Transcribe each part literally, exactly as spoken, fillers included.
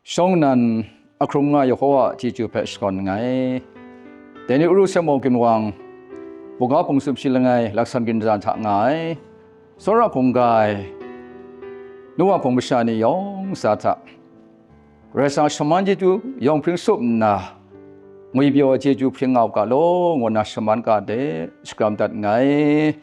Shawng nnan ahkrung nga Yehowa a chyeju hpe shakawn nngai. Dai ni Urusemu ginwang, buga hpung sumshi langai laksan ginza hta nga ai, tsawra hkungga ai, nu wa hpung masha ni yawng sa hta, Karai Kasang a shaman chyeju yawng hpring sup nna, ngwipyaw ai chyeju hpring nga u ga law, ngu nna shaman ga de shakram dat nngai.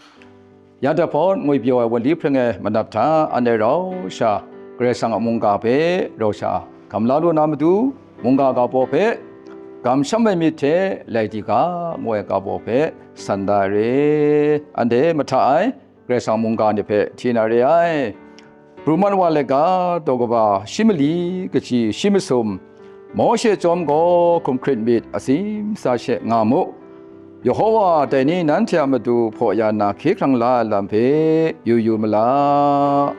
Ya dapawt ngwipyaw ai wunli hpring ai manap hta anhte rau sha Karai Kasang a mungga hpe rau sha gam la lu na matu, mungga ga baw hpe, gam sham ai myit hte lai di ga, ngu ai ga baw hpe san da ai re. Anhte mahta ai Karai Kasang mungga ni hpe hti na re ai. Bruman wa laika daw kaba shi mali kaji shi masum, Mawshe chyawm gaw hkum hkrit myit atsim sa she nga mu. Yehowa dai ni nanhte a matu hpaw ya na hkye hkrang la ai lam hpe yu yu ma la.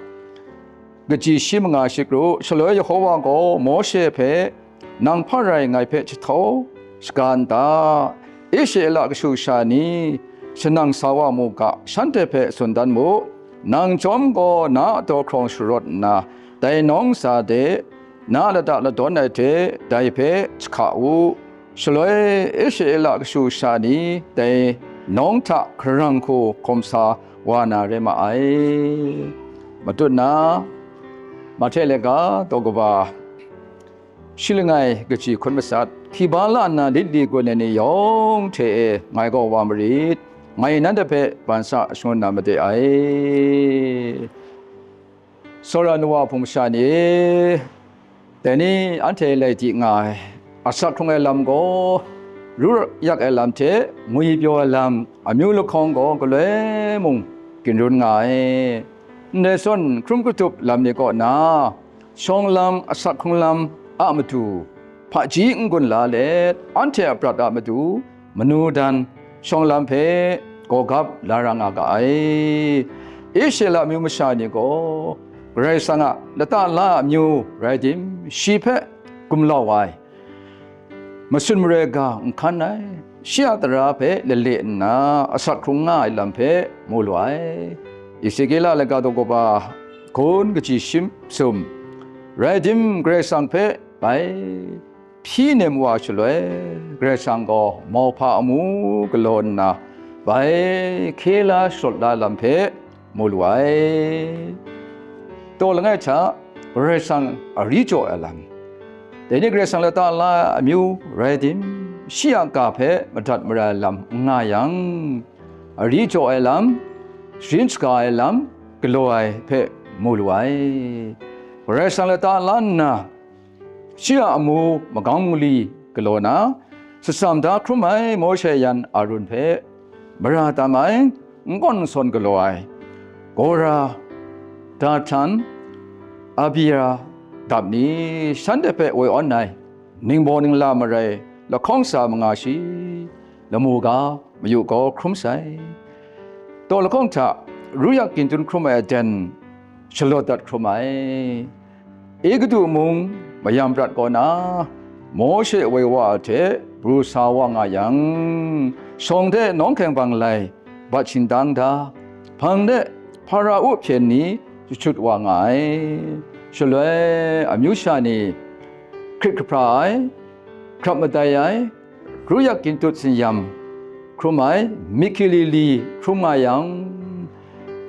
Kaji shi manga shi kru, shaloi Yehowa gaw Mawshe hpe, "Nang hpa rai ngai hpe jahtaw shaga n ta? Israela kashu sha ni, shanang sa wa mu ga, shanhte hpe tsun dan mu. Nang chyawm gaw na a daw hkrawng sharawt nna, dai nawng sa de, na a lata ladawn ai hte dai hpe jahka u. Shaloi Israela kashu sha ni dai nawng hta hkarang hku hkawm sa wa na rai ma ai." Matut na, Mahte laika daw kaba shi langai kaji hkun masat, hkiba la nna lit li gun ai ni yawng hte e ngai gaw wa marit, ngai nanhte hpe ban sa shangun na made ai. Tsawra nu wa hpung masha ni e, dai ni anhte lai di nga ai, asak hkrung ai lam gaw, ru yak ai lam hte ngwipyaw ai lam, amyu lahkawng gaw galoi mung ginrun nga ai. Ndai zawn hkrum katup lam ni kaw na, shawng lam, asak hkrung lam a matu hpaji n-gun la let, anhte a prat a matu manu dan shawng lam hpe gawgap la ra nga ga ai. Israela amyu masha ni gaw Karai Kasang a lata la a amyu rai tim, shi hpe gumlau ai, masun marai ga n hkan ai, shi a tara hpe lale nna asak hkrung nga ai lam hpe mu lu ai. Ezekiela laika daw kaba hkun kaji shi masum, rai tim, Karai Kasang hpe bai hpyi nem wa shaloi, Karai Kasang gaw mauhpa amu galaw nna, bai hkye la sharawt la lam hpe mu lu ai. Taw langai hta, Karai Kasang ari jaw ai lam, dai ni Karai Kasang lata la ai amyu rai tim, shi a ga hpe madat mara ai lam n nga yang, ari jaw ai lam, sharin shaga ai lam galaw ai hpe mu lu ai. Karai Kasang lata la nna, shi a amu magam mali galaw na, shatsam da hkrum ai Mawshe yan Arun hpe mara tam ai, n kawn n sawn galaw ai, Kora, Datan, Abiram dap ni, shanhte hpe woi awn ai, ningbaw ningla marai lahkawng sa manga shi, lamu ga, mayu gaw hkrum sai. Taw lahkawng hta, ru yak ginjun hkrum ai aten shalawt dat hkrum ai. Egutu mung mayam prat kaw na, Mawshe woi wa ai hte pru sa wa nga yang, shawng hte nawng hkyeng bang lai bat shingdang da, hpang de Hparao hpyen ni jahchut wa nga ai. Shaloi amyu sha ni hkrit kahpra ai, hkrap madai ai, ru yak ginjut tsinyam hkrum ai, myit hkyi li li hkrum nga yang,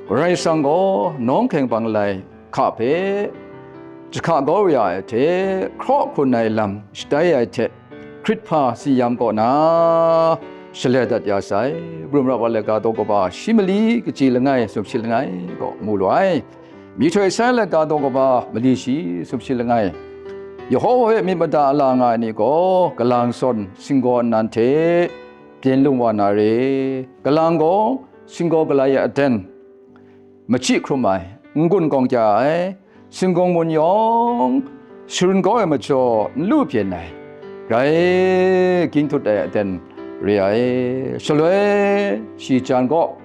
Karai Kasang gaw nawng hkyeng bang lai hka hpe jahka kau ya ai hte, hkraw hkun ai lam shatai ai hte, hkrit hpa tsinyam kaw na shalai dat ya sai. Rum rap ai laika daw kaba shi mali kaji langai, sumshi langai gaw mu lu ai. Myihtoi sai laika daw kaba mali shi, sumshi langai, Yehowa hpe myit mada a la nga ai ni gaw, kalang zawn singgaw nnan hte byen lung wa na re. Kalang gaw singgaw galai a aten machyi hkrum ai, n-gun gawng kya ai, singkung mun yawng sharun kau ai majaw n lu byen ai, grai ginjut ai aten re ai. Shaloi shi jan gaw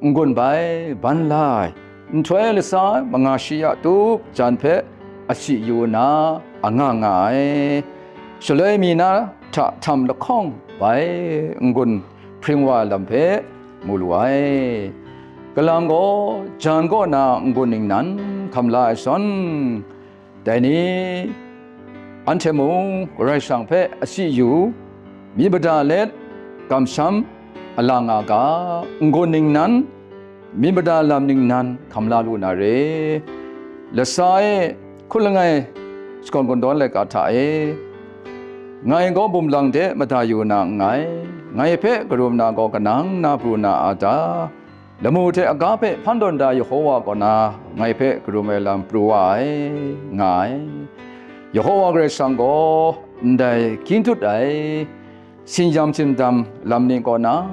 n-gun bai ban la ai, nhtoi latsa manga shi ya tup jan hpe asi yu nna a nga nga ai. Shaloi mi na hta htam lahkawng bai n-gun hpring wa ai lam hpe mu lu ai. Kalang gaw jan kaw na n-gun ningnan hkam la ai zawn, dai ni Anhte mung Karai Kasang hpe asi yu, myit mada let kamsham a la nga ga, n-gun ningnan, myit mada lam ningnan hkam la lu na re. Lasa e hkut langai shakawn kungdawn laika hta e, ngai gaw bum lang de mada yu na nngai, ngai hpe karum na gaw kanang na pru na a ta? Lamu hte aga hpe hpan tawn da Yehowa kaw na ngai hpe karum ai lam pru wa ai, nga ai. Yehowa Karai Kasang gaw ndai hkying tut ai, singyam sindam lam ni kaw na,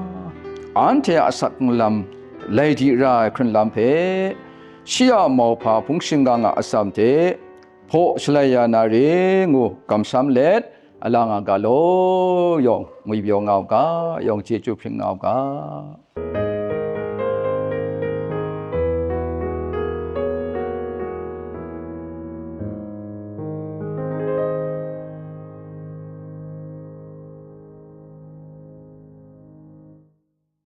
anhte a asak lam lai di ra ai hkrun lam hpe, shi a mauhpa hpung shingkang a atsam hte hpaw shalai ya na re ngu kamsham let, a la nga ga law yawng ngwipyaw nga u ga, yawng chyeju hpring nga u ga.